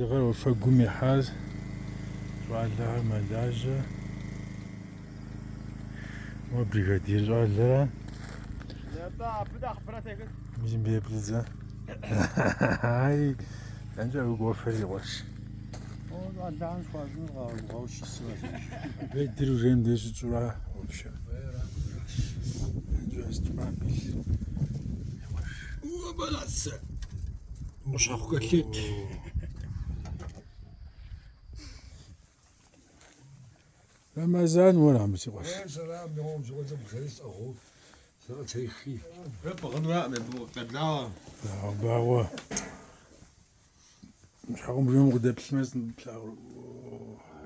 Дыгъэр уафэгум ихьащ, щӏалэхэр мэлажьэ. Уэ бригадир щӏалэра? Мис мыбы еплъыт зэ. Ай, дэнкӏэ угуэфэр си къуэш. Щӏалэхэм схуащӏынур къагъэгугъэу щысу аращ. Бедыр ужейм деж щытщӏура, вообще. Къущхьэхъу котлет. Рэмэзан уэра мы си къуэш? Сэрам, и гъуэгум зыгуэр бжэри сӏыгъыу сыкъытехи. Пӏыгъынуракъым, къеблагъэ. Багъуэ. Щхьэгъубжэм укъыдэплъмэ, сыт плъагъур?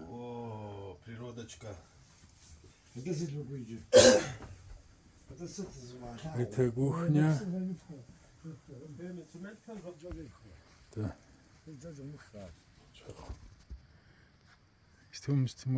О, природочка. Это сыт мыбы иджы? Это сыт зыуалъагъур? Это кухня. Да. Стум, стум,